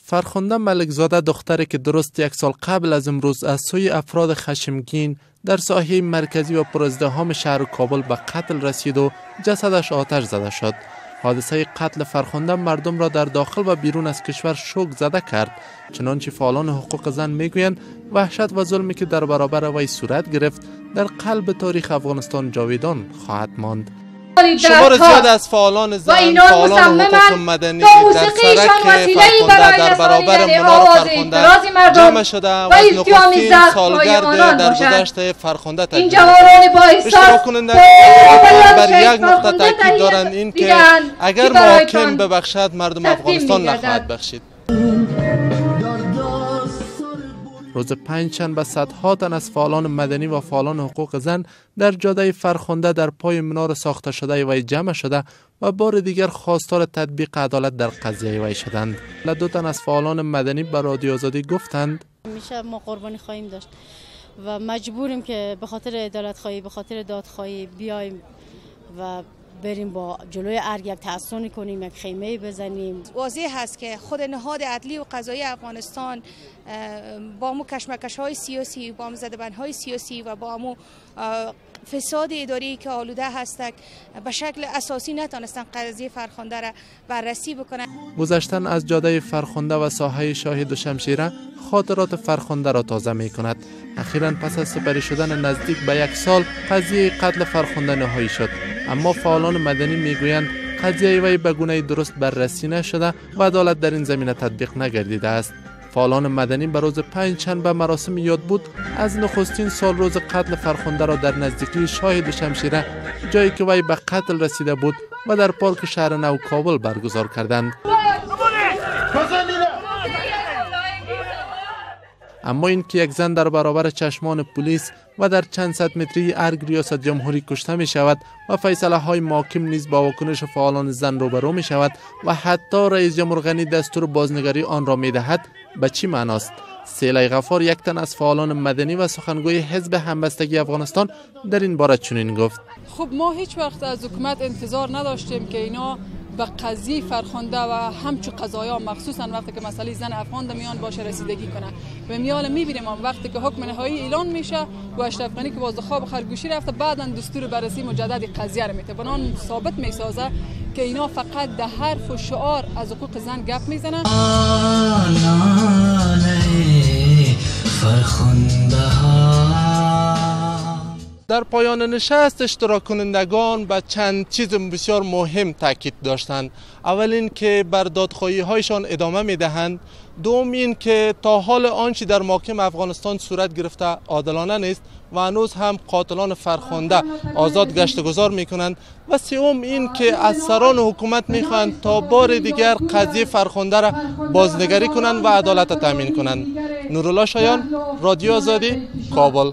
فرخنده ملکزاده، دختری که درست یک سال قبل از امروز از سوی افراد خشمگین در ساحه مرکزی و پرازدحام شهر کابل به قتل رسید و جسدش آتش زده شد. حادثه قتل فرخنده مردم را در داخل و بیرون از کشور شوک زده کرد. چنانچه فعالان حقوق زن میگویند وحشت و ظلمی که در برابر وی صورت گرفت در قلب تاریخ افغانستان جاویدان خواهد ماند. شمار زیاد از فعالان زن، فعالان حقوق مدنی در سرک فرخنده در برابر منار فرخنده جمع شده و از نخستین سالگرد درگذشت فرخنده تجلیل می‌کنند. اشتراک کنندگان بر یک نقطه تاکید دارند، این که اگر محاکم ببخشد مردم افغانستان نخواهد بخشید. روز پنجشنبه صدها تن از فعالان مدنی و فعالان حقوق زن در جاده فرخنده در پای منار ساخته شده وی جمع شده و بار دیگر خواستار تطبیق عدالت در قضیه وی شدند. دو تن از فعالان مدنی به رادیو آزادی گفتند: همیشه ما قربانی خواهیم داشت و مجبوریم که به خاطر عدالت خواهی، به خاطر دادخواهی بیایم و بریم با جلوی ارگ یک تحصن کنیم، یک خیمه بزنیم. واضح هست که خود نهاد عدلی و قضایی افغانستان با مو کشمکش های سیاسی، با مو زدبندهای سیاسی و با مو فساد اداری که آلوده هست به شکل اساسی نتانستن قضیه فرخنده را بررسی بکنن. گذشتن از جاده فرخنده و ساحه شاه دوشمشیره خاطرات فرخنده را تازه می کند. اخیراً پس از سپری شدن نزدیک به یک سال قضیه قتل فرخنده نهایی شد، اما فعالان مدنی میگویند قضیه وی به گونه درست بررسی نشده و عدالت در این زمینه تطبیق نگردیده است. فعالان مدنی به روز پنجشنبه مراسم یاد بود از نخستین سال روز قتل فرخنده را در نزدیکی شاه دوشمشیره، جایی که وی به قتل رسیده بود، و در پارک شهر نو کابل برگزار کردند. اما اینکه یک زن در برابر چشمان پلیس و در چند صد متری ارگ ریاست جمهوری کشته می شود و فیصله های محاکم نیز با واکنش فعالان زن روبرو می شود و حتی رئیس جمهور غنی دستور بازنگری آن را می دهد، به چی معناست؟ سیلای غفار، یک تن از فعالان مدنی و سخنگوی حزب همبستگی افغانستان، در این باره چنین گفت: خب ما هیچ وقت از حکومت انتظار نداشتیم که اینا به قضیه فرخنده و همچو قضایا، مخصوصا وقتی که مسئله زن افغان در میان باشه، رسیدگی کنه. و میال میبینیم هم وقتی که حکم نهایی اعلان میشه و اشرف غنی که باز خواب خرگوشی رفته، بعدا دستور بررسی مجدد قضیه رو میده. بنان ثابت میسازه که اینا فقط در حرف و شعار از حقوق زن گپ میزنن. در پایان نشست اشتراک کنندگان به چند چیز بسیار مهم تاکید داشتند. اول این که بر دادخواهی هایشان ادامه می دهند. دوم این که تا حال آنچه در محاکم افغانستان صورت گرفته عادلانه نیست و هنوز هم قاتلان فرخنده آزاد گشت گذار می کنند. و سوم این که از سران حکومت می خواهند تا بار دیگر قضیه فرخنده را بازنگری کنند و عدالت تامین کنند. نورالله شایان، رادیو آزادی، کابل.